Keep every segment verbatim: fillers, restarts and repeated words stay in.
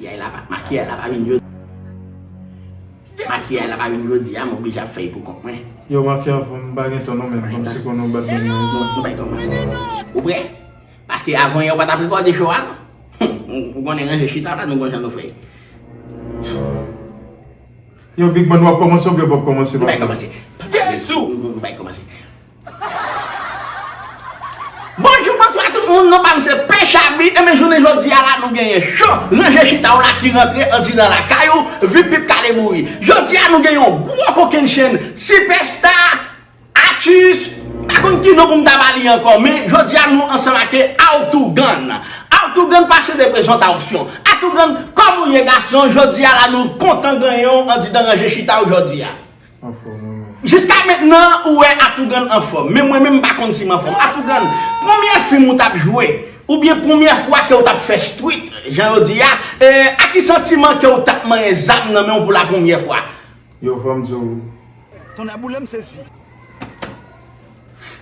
Makiyaj la pa, makiyaj la pa vin jodi. Makiyaj la pa vin jodi a, m oblije ap fè l pou kont mwen. Yo, mafya, m pa gen tan non, men kòmsi konnen w bat mwen. Nou, nou bay kòmanse. Ou prè? Paske avan yè, ou pa t ap rekòde cho a, non? Ou konnen ranje chita la, nou gon jan nou fè. Yo, Big Man, w ap kòmanse oubyen w p ap kòmanse? Nou bay kòmanse. Jezi! Nou, nou, nou bay kòmanse. Bonjou, bonswa tout moun, non pa m se P Chabi, e men jounen jodi a la nou genyen cho, ranje chita w la ki rantre andidan lakay ou, vip vip kale mouri. Jodi a nou genyen yon gwo kokennchenn, sipèsta, atis, m pa konn ki non pou m ta ba li ankò, men jodi a nou ansanm ak Atougan. Atougan pase de prezant a opsyon. Atougan, kòm ou ye gason, jodi a la nou kontan genyen w andidan ranje chita w jodi a. Anfòm, wi, men. Jiska mentnan, ou wè Atougan anfòm. Men mwen menm, m pa konn si m anfòm. Atougan, premye fim ou t ap jwe, oubyen premye fwa ke w t ap fè street, jan yo di a, e, a ki santiman ke w t ap manyen zam nan men w pou la premye fwa? Yo, fò m di w. Tonnè boule m sezi.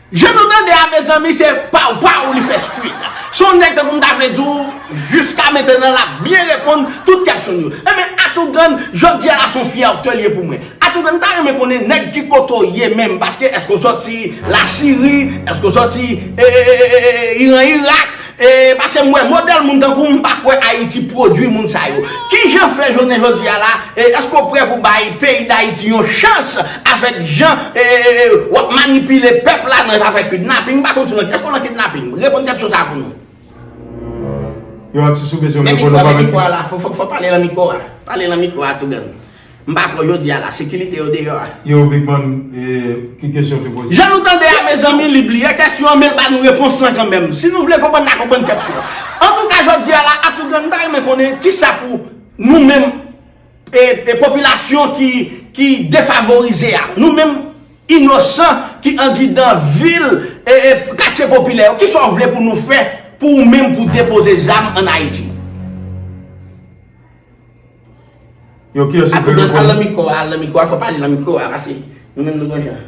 Jan nou tande a, mezanmi, se paw paw li fè street. Se yon nèg tankou m ta vle di w, jiska mentnan l ap byen reponn tout kèsyon yo. Enben, Atougan, jodi a la se yon fyète li ye pou mwen. Atougan, m ta renmen konnen nèg ki kote w ye menm, paske èske w sòti Lasiri, èske w sòti, e, e, e, e, e, Iran, Irak, E, paske m wè modèl moun tankou w, m pa kwè Ayiti pwodui moun sa yo. Kijan fè jounen jodi a la, e, èske w prè pou bay peyi Dayiti yon chans avèk jan, e, w ap manipile pèp la nan zafè kidnaping? M pa konn si w nan, èske w nan kidnaping? Reponn kèsyon sa a pou nou. Yo, atis, ou bezwen reponn, ou pa met. Men mikwo a la, fò, fò, fò pale nan mikwo a. Pale nan mikwo a, Atougan. M pa pran jodi a la, sekirite yo deyò a. Yo, Big Man, e, ki kesyon w te poze? Jan nou tande a, mezanmi, li bliye kesyon an, men l ba nou repons lan kanmenm. Si nou vle konprann, n a konprann kesyon an. Antouka, jodi a la, Atougan, m ta renmen konnen kisa pou nou menm, e, e popilasyon ki, ki defavorize a. Nou menm, inosan, ki andidan vil, e, e katye popilè yo. Kisa w vle pou nou fè, pou ou menm, pou depoze zam ann Ayiti? Yo, kiyès ki vle reponn? Al nan mikwo a, al nan mikwo a, fò pale nan mikwo a, paske nou menm nou gon jan.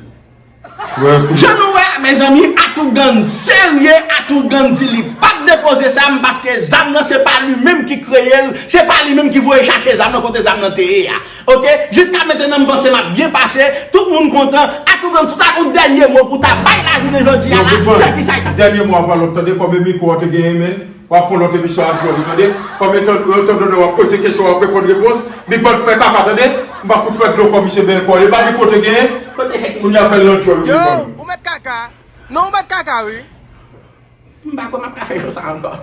Jan nou wè a, mezanmi, Atougan serye, Atougan di li p ap depoze zam paske zam nan se pa li menm ki kreye l, se pa li menm ki voye chache zam nan kote zam nan te ye a. Oke? Jiska mentnan, m panse m ap byen pase, tout moun kontan. Atougan, si w ta gon dènye mo pou w ta bay lajounen jodi a la, se kisa l t ap? Dènye mo a pa lòt, tande, kòm e mikwo a te genyen, men. W ap fè yon lòt emisyon ak Djòl, ou tande? Kòm etan, etan donè w ap poze kesyon, w ap reponn repons. Big Man fè kaka, tande? M pa fout fè dlo kò misye benyen kò li. Ba li kote genyen. Kote se ki? Kounye a fè l nan djòl, Big Man. Yo, ou mèt kaka. Non, ou mèt kaka, wi. M pa kwè m ap ka fè cho sa ankò.